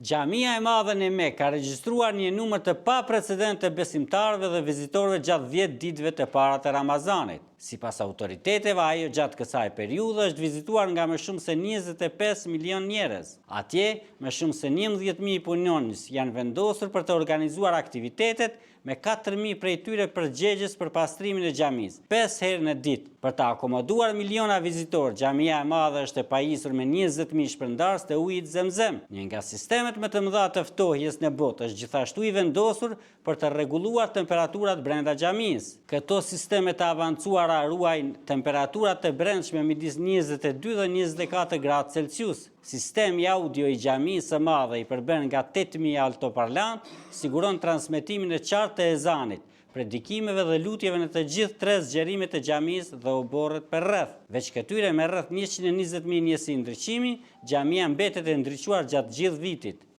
Xhamia e Madhe në Mekë ka regjistruar një numër të paprecedent të besimtarëve dhe vizitorëve gjatë 10 ditëve të para të Ramazanit. Sipas autoriteteve, ajo gjatë kësaj periudhe është vizituar nga më shumë se 25 milion njerëz. Atje, më shumë se 11.000 punonjës janë vendosur për të organizuar aktivitetet, me 4.000 prej tyre përgjegjës për pastrimin e xhamisë, 5 herë në ditë. Për të akomoduar miliona vizitorë, xhamia e madhe është e pajisur me 20.000 shpërndarës të ujit Zemzem. Një nga sistemet më të mëdha të ftohjes në botë është gjithashtu i vendosur për të rregulluar temperaturat brenda xhamisë. Këto sisteme të avancuara ruajnë temperaturat të brendshme midis 22 dhe 24 gradë Celsius. Sistemi audio i xhamisë së madhe i përbërë nga 8000 altoparlant siguron transmetimin e qartë të ezanit, predikimeve dhe lutjeve në të gjithë tre zgjerimet e xhamisë dhe oborret përreth. Veç këtyre me rreth 120.000 njësi ndriçimi, xhamia mbetet e ndriçuar gjatë gjithë vitit.